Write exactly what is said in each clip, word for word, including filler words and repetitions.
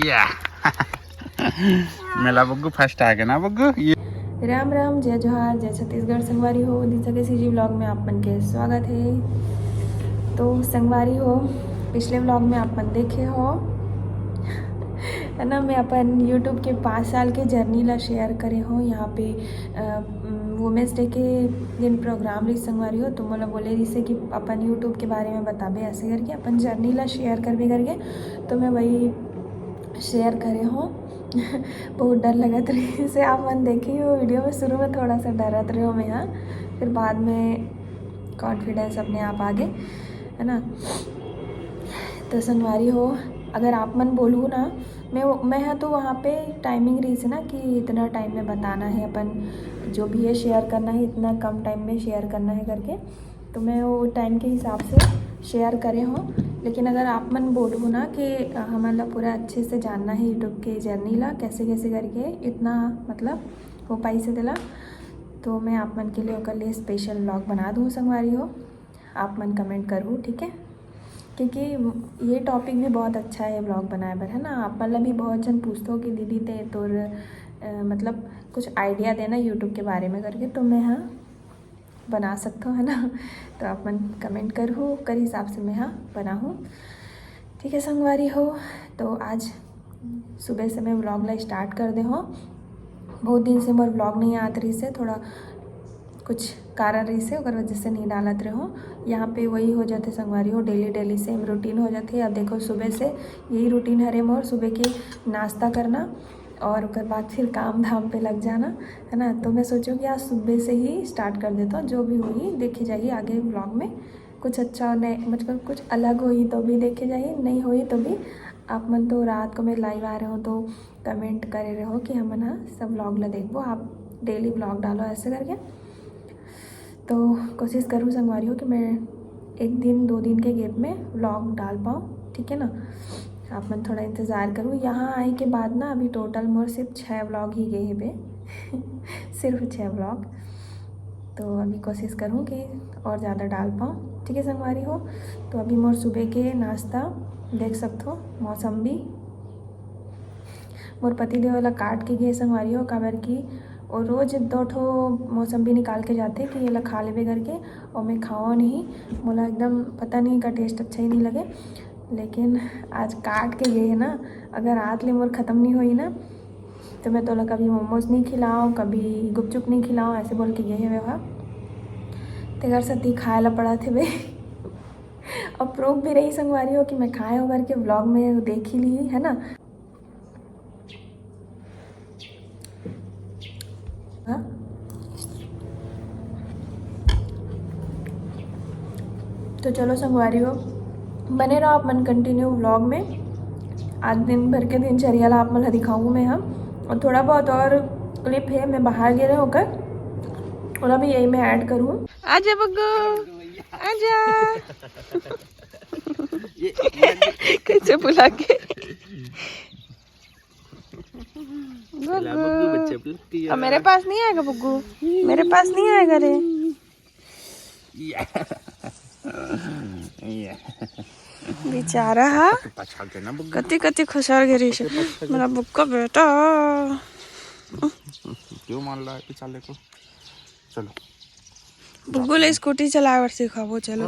या। मेला बुग्गू फर्स्ट आ गया ना बुग्गू। ये राम राम, जय जोहार, जय छत्तीसगढ़ संगवारी हो। दिशा के सीजी व्लॉग में आप मन के स्वागत है। तो संगवारी हो, पिछले व्लॉग में आप मन देखे हो, है ना, मैं अपन यूट्यूब के पाँच साल के जर्नी ला शेयर करे हो। यहाँ पे वुमेंस डे के दिन प्रोग्राम रही संगवारी हो, तो मोला बोले रही से कि अपन यूट्यूब के बारे में बताबे ऐसे करके, अपन जर्नी ला शेयर करबे करके। तो मैं वही शेयर करे हो। बहुत डर लगत रही से आप मन देखे हो वीडियो में, शुरू में थोड़ा सा डरत रहे हो मैं, हाँ, फिर बाद में कॉन्फिडेंस अपने आप आ गए, है ना। तो संगवारी हो, अगर आप मन बोलू ना, मैं वो- मैं हाँ तो वहाँ पे टाइमिंग रही से ना कि इतना टाइम में बताना है, अपन जो भी है शेयर करना है, इतना कम टाइम में शेयर करना है करके, तो मैं वो टाइम के हिसाब से शेयर करे हो। लेकिन अगर आप मन बोलू ना कि हमन ला पूरा अच्छे से जानना है यूट्यूब के जर्नी ला, कैसे कैसे करके इतना मतलब हो पाई से तेला, तो मैं आप मन के लिए ओकर लिए स्पेशल व्लॉग बना दूँ संगवारी हो। आप मन कमेंट करू, ठीक है, क्योंकि ये टॉपिक भी बहुत अच्छा है व्लॉग बनाए बर, है ना। आप मन ला भी बहुत जन पूछते हो कि दीदी ते तोर अ, मतलब कुछ आइडिया देना यूट्यूब के बारे में करके, तो मैं हाँ बना सकता हूँ, है ना। तो आप मन कमेंट करहू, ओकर हिसाब से मैं हाँ बनाहूँ, ठीक है संगवारी हो। तो आज सुबह से मैं व्लॉग ला स्टार्ट कर दे हो। बहुत दिन से मोर व्लॉग नहीं आत रही से, थोड़ा कुछ कारण रही से, ओकर वजह से नहीं डालत रहे हो। यहाँ पे वही हो जाते संगवारी हो, डेली डेली सेम रूटीन हो जाते। अब देखो, सुबह से यही रूटीन हरे मोर, सुबह के नाश्ता करना और ओकर बाद फिर काम धाम पे लग जाना, है ना। तो मैं सोचूँ कि आज सुबह से ही स्टार्ट कर देता हूँ, जो भी होही देखे जाही आगे व्लॉग में। कुछ अच्छा नए, मतलब कुछ अलग होही तो भी देखे जाही, नहीं होही तो भी। आप मन तो रात को मैं लाइव आ रहे हो तो कमेंट करे रहो कि हमन ह सब व्लॉग ला देखबो, आप डेली व्लॉग डालो ऐसे करके। तो कोशिश करूँ संगवारी हो कि मैं एक दिन दो दिन के गैप में व्लॉग डाल पाऊँ, ठीक है ना। आप मन थोड़ा इंतज़ार करूँ। यहाँ आए के बाद ना अभी टोटल मोर सिर्फ छः व्लॉग ही गए हेबे। सिर्फ छः व्लॉग। तो अभी कोशिश करूँ कि और ज़्यादा डाल पाऊँ, ठीक है संगवारी हो। तो अभी मोर सुबह के नाश्ता देख सकत हो, मौसम्बी मोर पति देव एला काट के गे संगवारी हो, काबर कि वो रोज दो ठो मौसम्बी निकाल के जाथे कि एला खा लेबे करके, और मैं खाओ नहीं, मोला एकदम पता नहीं का टेस्ट अच्छा ही नहीं लगे। लेकिन आज काट के गे हे ना, अगर आज ले मोर खत्म नहीं होई ना, तो मैं तोला कभी मोमोज नहीं खिलाओ, कभी गुपचुप नहीं खिलाओ, ऐसे बोल के गे हे वो। तेकर सेती खाए ला पड़त हे बे। और प्रूफ भी रही संगवारी हो कि मैं खाए हो करके, व्लॉग में देख ही ली है ना। हाँ? तो चलो संगवारी हो, बने रहो आप मन कंटिन्यू व्लॉग में। आज दिन भर के दिनचर्या ला आप मन ला दिखाऊँ मैं, हम और थोड़ा बहुत और क्लिप है, मैं बाहर गे रहे होकर, और अभी यही मैं ऐड करूँ। आजा बग्गू, आजा। कैसे बुला के? बग्गू। अब मेरे पास नहीं आएगा बग्गू, मेरे पास नहीं आएगा रे। बेचारा हा। कति कति खुसर गे रहिस हे। मेरा बुग्गू बेटा। क्यों मान ला है? चल देखो। चलो। बुग्गू ले स्कूटी चलाए बर सिखाबो, चलो।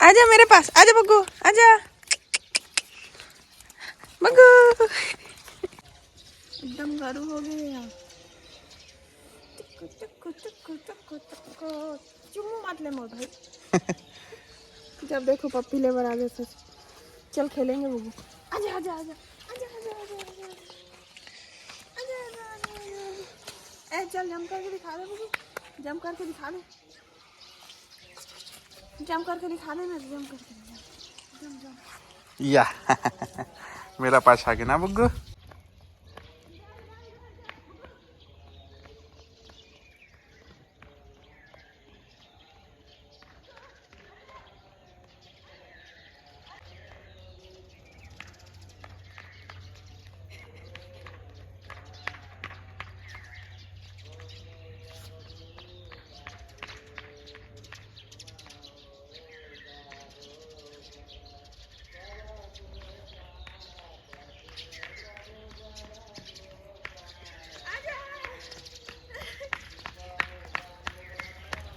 आजा मेरे पास, आजा बग्गू, आजा। बग्गू। एकदम गरू हो गए यार। टुक, टुक, टुक, टुक, टुक। चुम्मू मत ले मोर भाई। जब देखो पप्पी ले बर आ जाते। चल खेलेंगे बग्गू। आजा, आजा, आजा। आजा, आजा, आजा, आजा, आजा। आजा, आजा, आजा, आजा, आजा। ए, चल जंप करके दिखा दे बग्गू। जंप करके दिखा दे। जंप करके दिखा दे ना, जंप करके दिखा। Jump, jump. या। मेरा पास आगे ना बग्गू।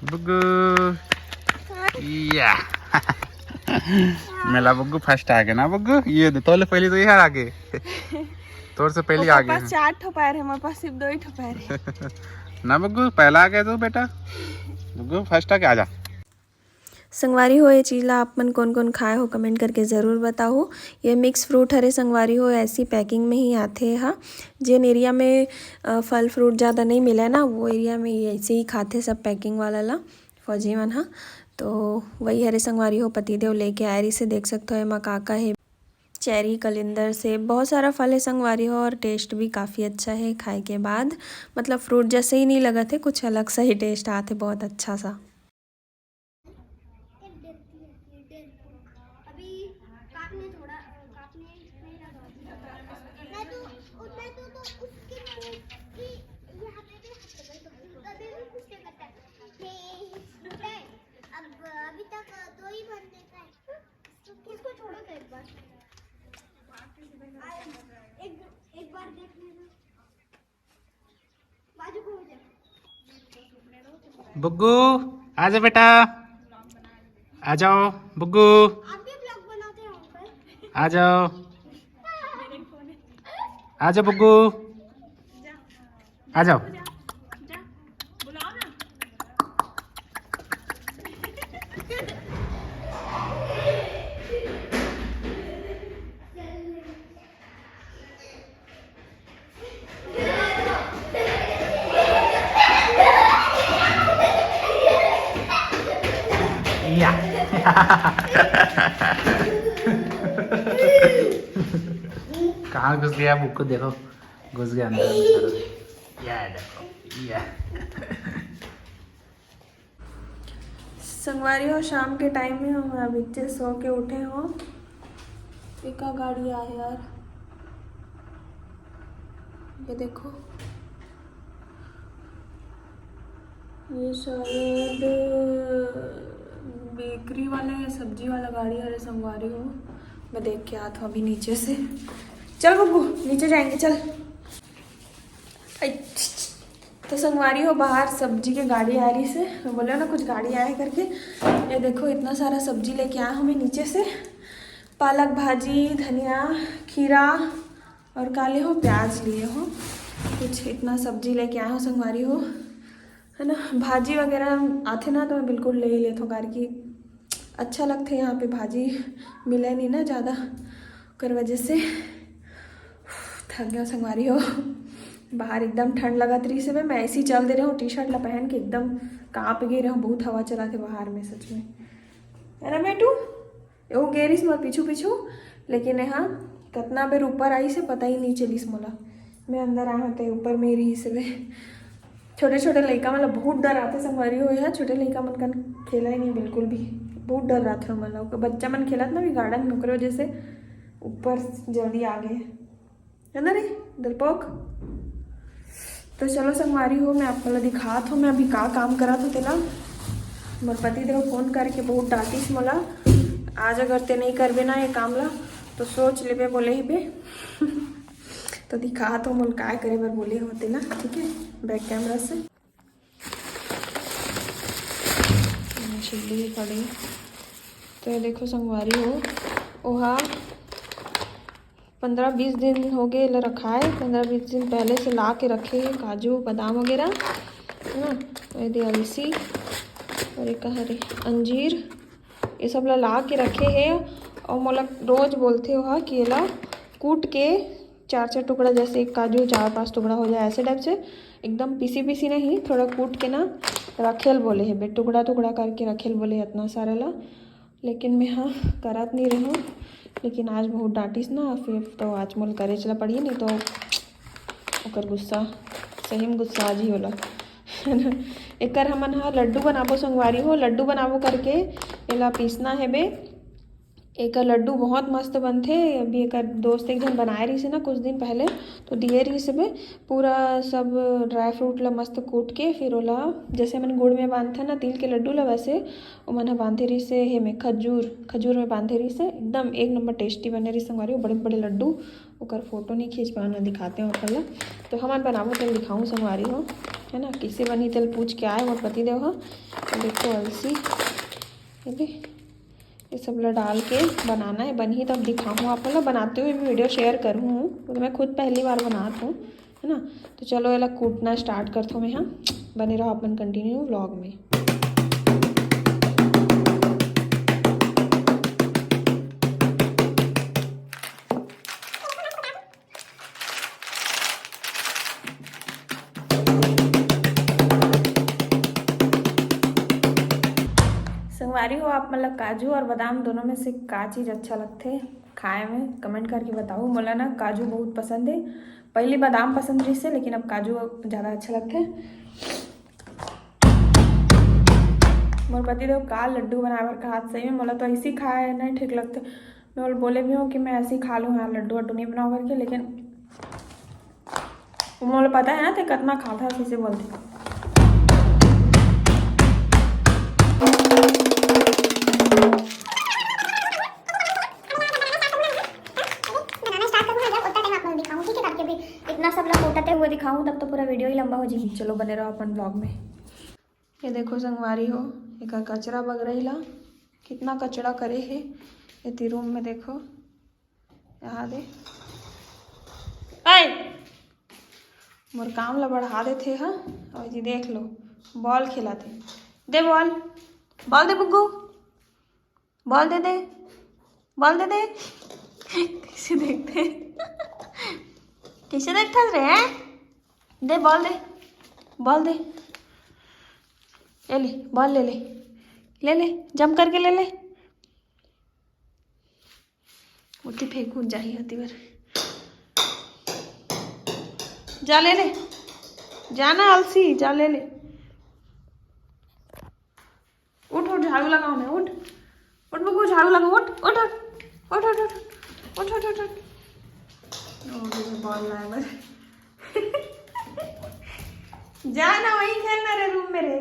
बुग्गू, या। मेला बुग्गू फर्स्ट आ गे ना बुग्गू, ये दे, तोले पहली तो ये आ गे। तोर से पहली आ गे पास हैं। चार ठो पैर है, मोर पास सिर्फ दो ही ठो पैर है। ना बुग्गू, पहला आ गे तू बेटा। बुग्गू फर्स्ट आ गे, आ जा। संगवारी हो, ये चीज ला आप मन कोन कोन खाए हो, कमेंट करके जरूर बताओ। ये मिक्स फ्रूट हरे संगवारी हो, ऐसी पैकिंग में ही आथे हा। जेन एरिया में अ, फल फ्रूट ज़्यादा नहीं मिला ना, वो एरिया में ये ऐसे ही खाते सब पैकिंग वाला ला फौजी मन हा। तो वही हरे संगवारी हो, पतिदेव लेके आए रहिसे। देख सकते हो एमा का का है, चेरी, कलिंदर, सेब, बहुत सारा फल है संगवारी हो। और टेस्ट भी काफ़ी अच्छा है खाए के बाद, मतलब फ्रूट जैसे ही नहीं लगत है, कुछ अलग सा ही टेस्ट आते, बहुत अच्छा सा। अभी काटने थोड़ा, काटने नहीं लगा। मैं तो, मैं तो, तो उसके मुंह की यहाँ पे भी हाथ लगा, तो कभी भी कुछ नहीं करता। ये टूटा है। अब अभी तक दो ही बन देता है। तो इसको छोड़ो तो एक बार। एक, एक बार देख लेना। बाजू को हो जाए। बुग्गू, आ जा बेटा, आ जाओ बुग्गू, आप भी ब्लॉग बनाते हो पर। आ जाओ, आ जाओ बुग्गू, आ जाओ। या। कहाँ घुस गया बुग्गू, देखो घुस गया अंदर बेचारा। या देखो, या। संगवारी हो, शाम के टाइम में हम अभी से सो के उठे हो। एका गाड़ी आए यार, ये देखो, ये शायद बेकरी वाला या सब्जी वाला गाड़ी हरे संगवारी हो। मैं देख के आत हूँ अभी नीचे से। चल बब्बू, नीचे जाएंगे, चल। तो संगवारी हो, बाहर सब्जी के गाड़ी आ रहिसे। मैं बोला ना कुछ गाड़ी आए करके। ये देखो इतना सारा सब्जी लेके आए हमें नीचे से, पालक भाजी, धनिया, खीरा और काले हो प्याज लिए हो। कुछ इतना सब्जी लेके आए हो संगवारी हो, है ना। भाजी वगैरह आथे ना तो मैं बिल्कुल ले ही लेथो, कार की अच्छा लगथे। यहाँ पे भाजी मिले नहीं ना ज़्यादा, ओकर वजह से थक गया संगवारी हो। बाहर एकदम ठंड लगत रहिसे, मैं ऐसे ही चल दे रहे हूँ, टी शर्ट ला पहन के एकदम कांप गई रहूँ। बहुत हवा चलाथे बाहर में सच में, है ना बेटू? वो गे रहिस मोर पीछू पीछू, लेकिन यहाँ कतना बेर ऊपर आइसे पता ही नहीं चलिस मोला। मैं अंदर आए होते ऊपर में ही रहिसे बे। छोटे छोटे लइका मन ला बहुत डर आथे संगवारी हो। यहाँ छोटे लइका मन कन खेला ही नहीं बिल्कुल भी, बहुत डर रहथे ओमन ला। बच्चा मन खेलत ना भी गार्डन में, ओकरे वजह से ऊपर जल्दी आ गए, है ना रे डरपोक? तो चलो संगवारी हो, मैं आप ला दिखात हूँ मैं अभी का काम करत हूँ तेला। मोर पति देव फोन करके बहुत डांटिस मोला, आज अगर ते नहीं करबे ना ये काम ला तो सोच लेबे बोले ही बे। तो दिखात हूँ मोला काय करे बर बोले हो तेला, ठीक है, बैक कैमरा से। ये छिल्ली भी पड़ी। तो ये देखो संगवारी हो, ओहा पंद्रह बीस दिन हो गए एला रखाए, पंद्रह बीस दिन पहले से ला के रखे हैं काजू बादाम वगैरह, है ना। ये दे अलसी और एक हरे अंजीर, ये सब ला ला के रखे हैं। और मोला रोज बोलथे ओहा कि एला कूट के चार चार टुकड़ा, जैसे एक काजू चार पांच टुकड़ा हो जाए, ऐसे टाइप से एकदम पीसी पीसी नहीं, थोड़ा कूट के ना रखेल बोले है बे, टुकड़ा टुकड़ा करके रखेल बोले इतना सारा ला। लेकिन मैं हाँ करत नहीं रहूँ, लेकिन आज बहुत डांटिस ना, फिर तो आज मोल करे चला पड़ी, नहीं तो ओकर गुस्सा, सही में गुस्सा आज ही होला। एकर हमन हा लड्डू बनाबो संगवारी हो, लड्डू बनाबो करके एला पीसना है बे। एकर लड्डू बहुत मस्त बनथे। अभी एकर दोस्त एक झन बनाए रहिस हे ना कुछ दिन पहले, तो दिए रहिस हे बे। पूरा सब ड्राई फ्रूट ला मस्त कूट के, फिर ओला जैसे हमन गुड़ में बांधथन ना तिल के लड्डू ला, वैसे ओमन ह बांधे रहिस हे, हे में खजूर, खजूर में बांधे रहिस हे। एकदम एक नंबर टेस्टी बने रहिस संगवारी हो, बड़े बड़े लड्डू। ओकर फोटो नहीं खींच पाए, ना दिखाते हो अपन ला, तो हमन बनाबो तो दिखाऊँ संगवारी हो। है ना, कइसे बनही तेला पूछ के आए मोर पति देव ह। तो देखो अलसी, ये दे, ये सब ला डाल के बनाना है। बनही तब दिखाहूँ आप मन ला, बनाते हुए भी वीडियो शेयर करूँ, क्योंकि मैं खुद पहली बार बनात हूँ, है ना। तो चलो एला कूटना स्टार्ट करथों मैं, हाँ, बने रहो आप मन कंटिन्यू व्लॉग में। संगवारी हो, आप मन ला काजू और बादाम दोनों में से का चीज़ अच्छा लगथे खाए में, कमेंट करके बताओ। मोला ना काजू बहुत पसंद है, पहले बादाम पसंद रहिस हे, लेकिन अब काजू ज़्यादा अच्छा लगथे। मोर पति देव का लड्डू बनाए बर कहा, सही में मोला तो ऐसी खाए नहीं ठीक लगथे। मैं बोले भी हूँ कि मैं ऐसी खा लूँ, हाँ, लड्डू वड्डू नहीं बनाओ करके, लेकिन मोला पता है ना, ते कतना खाता कइसे बोलथे। बनाना स्टार्ट करूँ ना, जब उतना टाइम आप लोग दिखाऊँ, ठीक है, ताकि अभी इतना सब लोग उठाते हुए दिखाऊँ, तब तो पूरा वीडियो ही लंबा हो जाएगी। चलो, बने रहो अपन व्लॉग में। ये देखो संगवारी हो, एक कचरा बगरई ला कितना कचरा करे हे। ये रूम में देखो, यहाँ दे, ऐ मोर काम ला बढ़ा देथे हा। और जी देख लो, बॉल खिलाते, दे बॉल, बॉल दे बुग्गू, बॉल दे दे, बॉल दे दे। कैसे देखते, कैसे देखता रे, हैं? दे बॉल दे, बॉल दे, ले ले बॉल, ले ले, ले ले, जंप करके ले ले। उठी फेंकूं जाही हती बर। जा ले ले, जा ना आलसी, जा ले ले। उठ उठ, झाड़ू लगाओ ना, उठ उठ बुग्गू, झाड़ू लगाओ, उठ उठ उठ। ओ, ये बॉल लाए बर। जा ना, वहीं खेल ना रे, रूम में रे,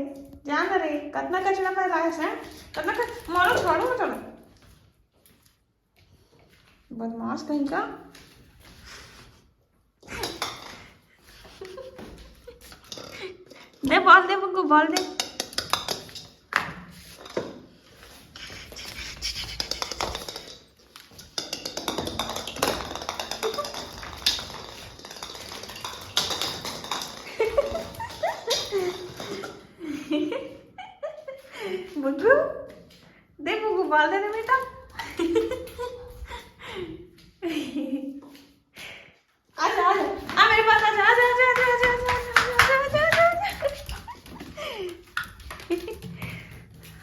जा ना रे। कतना कचरा फैलाए से, कतना कच-, मारो, झाड़ू उठाओ। बदमाश कहीं का। दे बॉल, दे बुग्गू, बॉल दे। बुग्गू, दे बुग्गू, बॉल दे दे बेटा। आजा, आजा, आ मेरे पास आजा, आजा, आजा।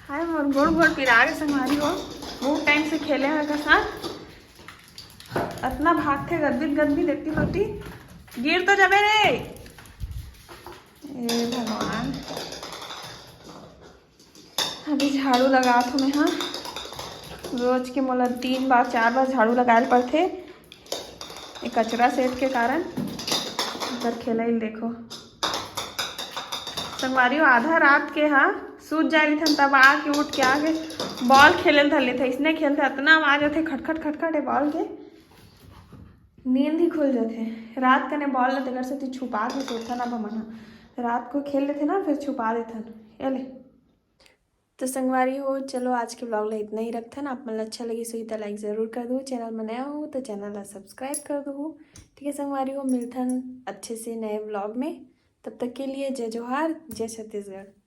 हाय, मोर गोड़ गोड़ पिरा गे संगवारी हो, बहुत टाइम से खेले हैं एकर साथ। अतना भागथे गदबित गदबित, इतनी लोटी, गिर तो जाबे रे। ए भगवान। अभी झाड़ू लगात हूँ मैं, हाँ। रोज के मोला तीन बार, चार बार झाड़ू लगाए ल पड़थे, ये कचरा सेट के कारण। एकर खेलई ल देखो संगवारी हो, आधा रात के, हाँ, सूत जाए रहिथन, तब आके उठ के आके बॉल खेले ल धर लेथे। इसने खेलथे, अतना आवाज होथे खटखट खटखट ए बॉल के, नींद ही खुल जाथे। रात कने बॉल ल तेकर सेती छुपा के सोथन अब हमन ह। रात को खेल लेथे ना, फिर छुपा देथन। ए ले। तो संगवारी हो, चलो आज के व्लॉग ला इतना ही रखथन। आप मन ला अच्छा लगिस होही त लाइक जरूर कर दू, चैनल में नया हो तो चैनल ला सब्सक्राइब कर दू। ठीक है संगवारी हो, मिलथन अच्छे से नए व्लॉग में। तब तक के लिए जय जोहार, जय छत्तीसगढ़।